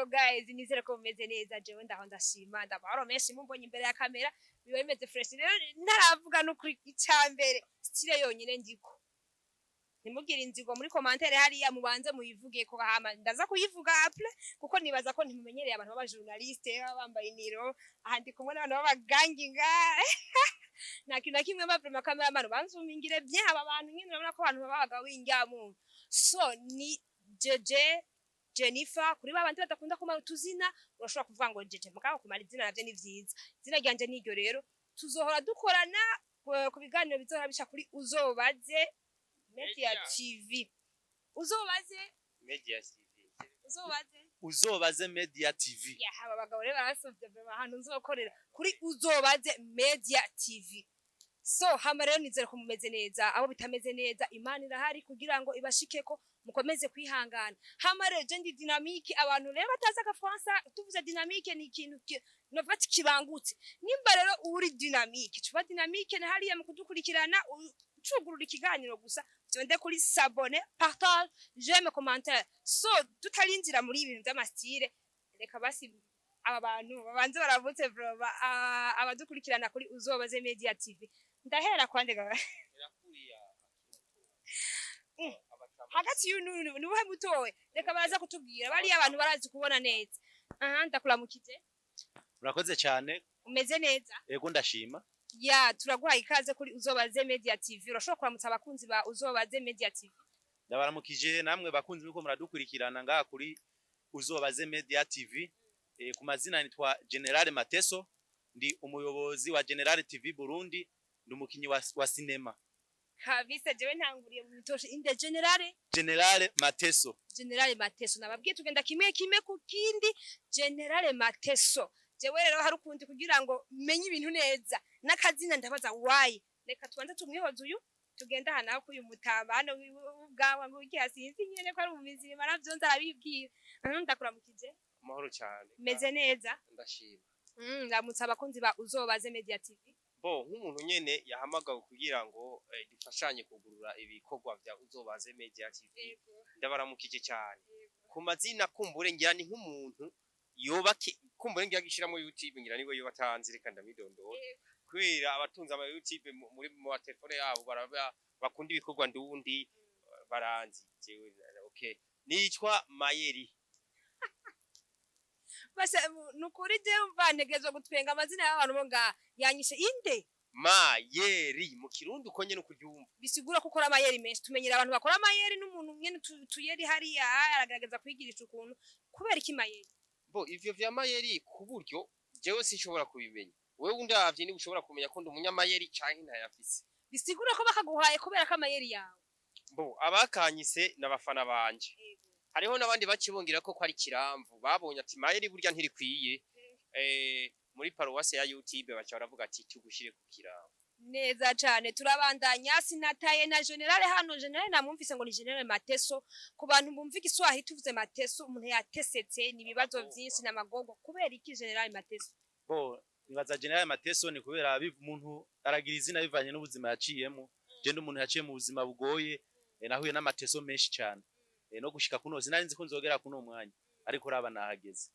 Hello guys, nizere ko mumeze neza. Jewe ndaho ndashima, ndamahoro menshi. Mumbonye imbere ya kamera biba bimeze fresh. Rero ntaravuga no kuri icambere, style yonyine ndiko ntimugire inzigo muri commentaire hariya, mubanze muyivuge ko hama ndaza kuyivuga après, kuko nibaza ko ntimumenyereye abantu b'aba journaliste baba bambaye niro. Aha ndi kumwe n'abantu b'abaganginga, nta kintu na kimwe. Ba vraiment, cameraman, banzumingire bien aba bantu nyine. Urabona ko abantu babaga w'injyamu. So ni Jeje Jennifer. Kuri babandi badakunda kumara utuzina, urashobora kuvuga ngo Jeje, mugabo kumara izina navyo ni vyiza. Izina ryanje niryo. Rero tuzohora dukorana ku biganiro bizohora bica kuri Uzobaze Media Media. TV. Uzobaze Media TV. Uzobaze Uzobaze Media TV. Ya, aba bagabo rero barasovye vraiment. Ahantu nzokorera kuri Uzobaze Media TV. So hama rero nizere ko mumeze neza. Abo bitameze neza, Imana irahari kugira ngo ibashikeko, mukomeze kwihangana. Hama rero je ndi dynamique. Abantu rero batazi agafaransa, tuvuze dynamique ni ikintu novuga ati kibangutse. Nimba rero uri dynamique, tuba dynamique na hariya mu kudukurikirana, ucugurura ikiganiro gusa, fyonde kuri s'abonner, partage, j'aime, commentaire. So tutarinjira muri ibintu vy'ama style, reka basi aba bantu babanze baravutse vraiment abadukurikirana kuri Uzobaze Media TV. Ndahera kwande ga hagati y'unu ni ubuhe mutowe? Reka baraza kutubwira bariya abantu barazi kubona neza. Aha, ndakuramukije. Urakoze cyane. Umeze neza? Ego, ndashima. Ya, turaguhaye ikaze kuri Uzobaze Media TV. Urashobora kuramutsa abakunzi ba Uzobaze Media TV? Ndabaramukije namwe bakunzi muko muradukurikirana ngaha kuri Uzobaze Media TV. Ku mazina nitwa General Mateso, ndi umuyobozi wa General TV Burundi, ndi umukinyi wa sinema. Kabisa, jewe ntanguriye mu mitoshe inde Generale? General Mateso. Generale Mateso, nababwiye tugenda kimwe kimwe ku kindi. Generale Mateso, jewe rero hari ukundi kugira ngo menye ibintu neza n'akazina ndabaza why. Reka tubanze tumwihoze uyu, tugenda aha naho kuyu mutamba hano ubwawa ngo iki asinzi nyene ko ari umubizima, navyo nzarabibwira. Ndakuramukije. Amahoro cyane. Meze neza? Ndashima. Ndamutse abakunzi ba Uzobaze Media TV. Bo nk'umuntu nyene yahamagawe kugira ngo dufashanye kugurura ibikorwa vya Uzobaze Media TV, ndabaramukije cyane. Ku mazina kumbure ngira ni nk'umuntu yoba kumbure ngira gishiramo YouTube, ngira niwe yoba atanzi. Reka ndamidondora kubera abatunze ama YouTube muri mu telefone yabo baraba bakunda ibikorwa ndundi baranzi jewe. Okay, nitwa Mayeri. Base nukuri je mva ntegerezwa gutwenga amazina y'abantu bo ngaha yanyishe inde. Mayeri mu Kirundi uko nyene ukuryumva. Bisigura ko ukora amayeri menshi. Tumenyera abantu bakora amayeri n'umuntu nyene tuyeri hariya aragerageza kwigirisha ukuntu. Kubera iki Mayeri? Bo ivyo vya mayeri ku buryo jewe sinshobora kubimenya. Wewe undavye niba ushobora kumenya ko ndi umunyamayeri canke ntayafise. Bisigura ko bakaguhaye kubera ko amayeri yawe. Bo abakanyise n'abafana banje, hariho n'abandi bakibungira ko ari kiramvu babonye ati mayeri burya ntirikwiye muri paruwase ya YouTube, baca baravuga ati tugushire ku kiramvu. Neza cane. Turabandanya, sinataye na Generale hano. Generale namwumvise ngo ni Generale Mateso. Ku bantu bumva Igiswahili, tuvuze Mateso, umuntu yatesetse, ni ibibazo vyinshi n'amagogo. Kubera iki Generale Mateso? Bo nibaza General Mateso ni kubera umuntu aragira izina bivanye n'ubuzima yaciyemo. Je ndi umuntu yaciye mu buzima bugoye, nahuye n'amateso menshi cyane, no gushika kuno sinari nzi ko nzogera kuno mwanya, ariko raba nahageze.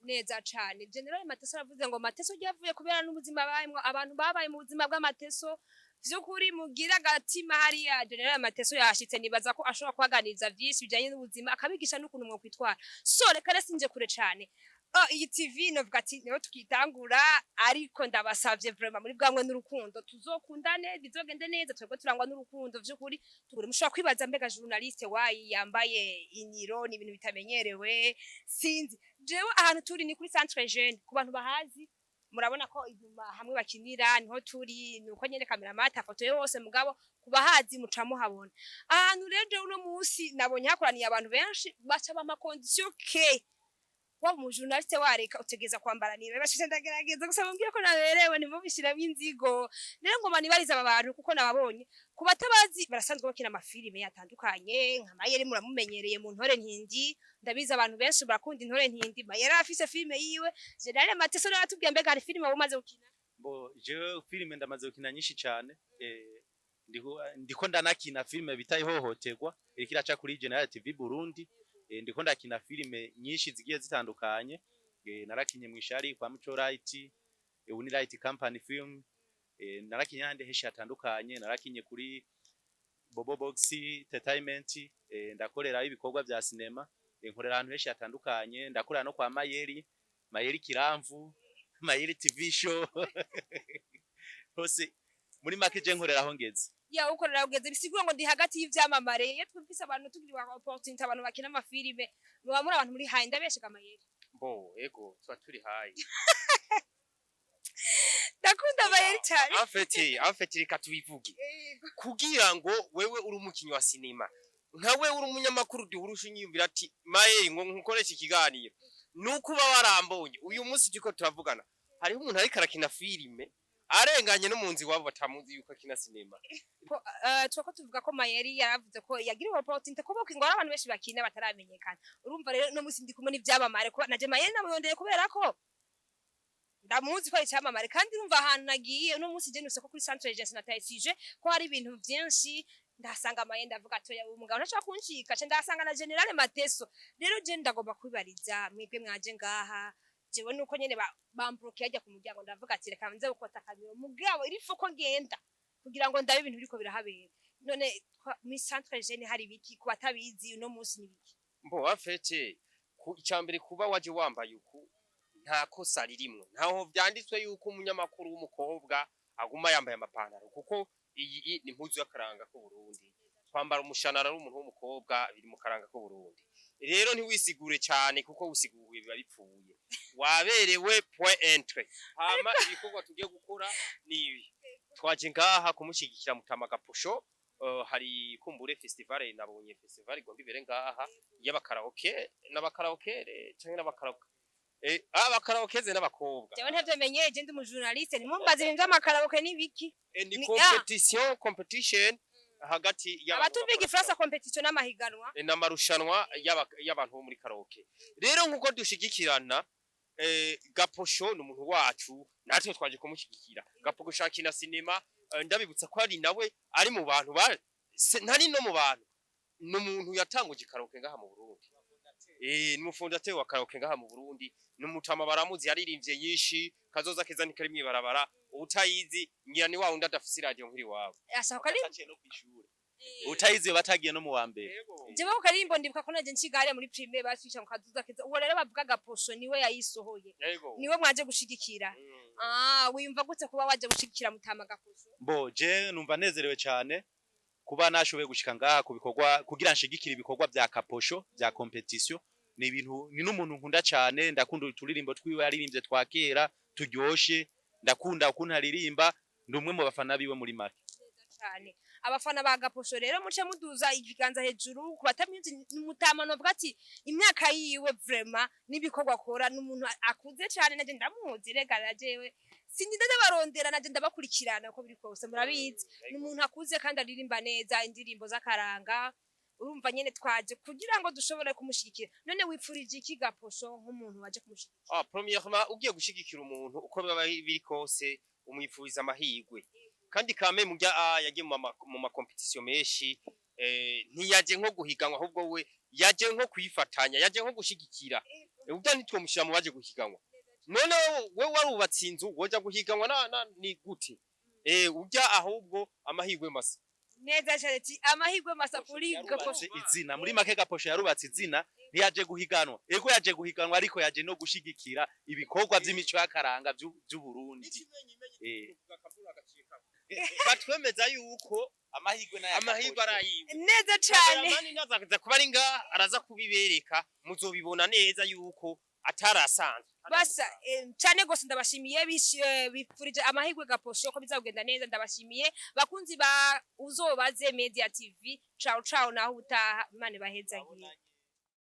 Neza cane. General Mateso aravuze ngo Mateso ryavuye kubera n'ubuzima bayimwo. Abantu babaye mu buzima bw'amateso, vy'ukuri mugira agatima hariya. General Mateso yashitse, nibaza ko ashobora kubaganiriza vyinshi bijanye n'ubuzima, akabigisha n'ukuntu mwokwitwara. So reka rero sinje kure cane. Oh, iyi TV novuga ati niho tukitangura, ariko ndabasavye vraiment muri bwamwe n'urukundo, tuzokundane, bizogende neza. Twebwe turangwa n'urukundo vy'ukuri. Tugure mushobora kwibaza mbega journaliste wayi yambaye iniro, ni ibintu bitamenyerewe. Sinzi, jewe ahantu turi ni kuri Centre Jeune. Ku bantu bahazi, murabona ko inyuma hamwe bakinira niho turi. Nuko nyene cameraman afoto yose, mugabo kubahazi muca muhabona ahantu. Rero jewe uno munsi nabonye hakoraniye abantu benshi, baca bampa condition ke waba umu journaliste wareka utegeza kwambara niba bashitse. Ndagerageza gusa mumbwire ko naberewe, ntimubishiremo inzigo. Rero ngoma nibariza aba bantu kuko nababonye. Ku batabazi, barasanzwe bakina amafilime atandukanye nka Mayeri, muramumenyereye mu Ntore Ntindi. Ndabizi abantu benshi barakunda Intore Ntindi. Mayeri afise filime yiwe. General Mateso nawe atubwiye, mbega hari filime umaze gukina? Bo jewe filime ndamaze gukina nyinshi cyane, ndiko ndiko ndanakina filime bita Ihohoterwa, iriko iraca kuri General TV Burundi. Ndiko ndakina filime nyinshi zigiye zitandukanye. Narakinye mw'ishari kwa Muco Light, Uni Light Company Film. Narakinye ahandi henshi hatandukanye, narakinye kuri Bobo Box Entertainment, ndakorera ibikorwa vya sinema, nkorera ahantu henshi hatandukanye, ndakorera no kwa Mayeri, Mayeri Kiramvu, Mayeri TV show. Hose muri make je nkorera aho ngeze. Ya, ukorera ugeze, bisigura ngo ndi hagati y'ivyamamare. Iyo twumvise abantu tugira opportunity, abantu bakina amafilime, muba muri abantu muri high. Ndabesheka, Mayeri? Bo, ego, tuba turi high. Ndakunda Mayeri cyane. En fait reka tubivuge kugira ngo wewe uri umukinyi wa sinema, nka wewe uri umunyamakuru, duhurusha unyiyumvira ati Mayeri ngo nkukoreshe ikiganiro, nuko uba warambonye. Uyu munsi turiko turavugana, hariho umuntu ariko arakina filime arenganye no mu nzu iwabo batamuzi yuko akina sinema. Ko twako tuvuga ko Mayeri yaravuze ko yagiriwe opportunity ko ngo ari abantu benshi bakina bataramenyekana. Urumva rero no musi ndi kumwe n'ivyamamare, ko naje Mayeri namuyondeye kubera ko ndamuzi ko ari icyamamare. Kandi urumva ahantu nagiye uno munsi, je nuse ko kuri Centre Agency natayisije ko hari ibintu vyinshi, ndahasanga Mayeri, ndavuga ati oya, uyu mugabo ntashobora kuncika. Ce ndahasanga na General Mateso. Rero je ndagomba kwibariza mwebwe mwaje ngaha. Jewe nuko nyene bambloqué hajya ku muryango, ndavuga ati reka nze gukota kamero, mugabo iri ko ngenda kugira ngo ndabe ibintu biriko birahabera. None muri Centre Jeune hari biki? Ku batabizi, uno munsi ni biki? Mbo, en fait, ku icambere, kuba waje wambaye uku nta kosa ririmwo. Ntaho vyanditswe yuko umunyamakuru w'umukobwa aguma yambaye amapantaro, kuko iyi ni impuzu y'akaranga k'Uburundi. Kwambara umushanara ari umuntu w'umukobwa biri mu karanga k'Uburundi. Rero ntiwisigure cyane, kuko usiguye biba bipfuye. Waberewe, point entre. Hama ibikorwa tugiye gukora ni ibi: twaje ngaha kumushyigikira Mutama Gaposho. Hari kumbure festival, nabonye festival igomba ibere ngaha y'abakaraoke n'abakaraokere canke n'abakaraoke, abakaraokeze n'abakobwa. Jewe ntavyo je ndi umujournaliste, ntimumbaze ibintu vy'amakaraoke n'ibiki. Ni competition hagati y'abantu Abatumva bakora igifaransa, competition n'amahiganwa. N'amarushanwa y'abantu bo muri karaoke. Rero nkuko dushigikirana, Gaposho ni umuntu wacu, natwe twaje kumushyigikira. Gaposho akina sinema. Ndabibutsa ko ari nawe ari mu bantu ba ntari no mu bantu, ni umuntu yatanguje karaoke ngaha mu Burundi. Ni umufondateur wa karaoke ngaha mu Burundi. Ni umutama baramuzi, yaririmbye nyinshi, kazoza keza ntikari mwibarabara. Utayizi ngira ni wa wundi adafise radio nkiri wabo. Ashaka ari Bataciye no kw'ishure, utayizi batagiye no mu wa mbere. Jewe ku karirimbo ndibuka ko naje nshiga hariya muri primaire batwica mu kazoza keza. Uwo rero bavuga Gaposho niwe yayisohoye? Yego. Niwe mwaje gushigikira? Mm. Ah, wiyumva gute kuba waje gushigikira Mutama Gaposho? Mbo, je numva nezerewe cyane kuba nashoboye gushika ngaha ku bikorwa kugira nshigikire ibikorwa bya Kaposho bya competition. Ni ibintu, ni n'umuntu nkunda cyane. Ndakunda uturirimbo twiwe yaririmbye twa kera turyoshe, ndakunda ukuntu aririmba, ndi umwe mu bafana biwe muri make. Cyane, abafana ba Gaposho rero muce muduza ikiganza hejuru. Ku batamizi, Mutama novuga ati imyaka yiwe vraiment n'ibikorwa akora, n'umuntu akuze cyane. Naje ndamuzi rega, najewe sinjye ndabarondera, naje ndabakurikirana uko biri kose, murabizi. Ni umuntu akuze kandi aririmba neza indirimbo z'akaranga. Urumva nyene twaje kugira ngo dushobore kumushyigikira. None wipfurije iki Gaposho nk'umuntu waje kumushyigikira? Ah, premièrement, ugiye gushigikira umuntu, uko biba biri kose umwifuriza amahirwe. Kandi kame mujya yagiye mu ma competition menshi, ntiyaje nko guhiganwa, ahubwo we yaje nko kwifatanya, yaje nko gushigikira. Ubwo ntitwomushyira mu baje guhiganwa. None we warubatse inzu, woja guhiganwa na ni gute? Ujya ahubwo amahirwe masa. Neza cyane, ati amahirwe masa kuri Yarubatse Gaposho. izina. Muri make Gaposho yarubatse izina, ntiyaje guhiganwa. Ego, yaje guhiganwa, ariko yaje no gushigikira ibikorwa by'imico y'akaranga vy'Uburundi. Batwemeza yuko Amahirwe n'aya amahirwe Gaposho. arayiwe. Neza cyane. Kameramani naza kuba ari ngaha, araza kubibereka, muzobibona neza yuko atarasanzwe. Basa cyane gose, ndabashimiye. Bipfurije amahirwe Gaposho ko bizagenda neza. Ndabashimiye bakunzi ba Uzobaze Media TV. Ciao ciao, naho utaha. Imana ibahezagiye.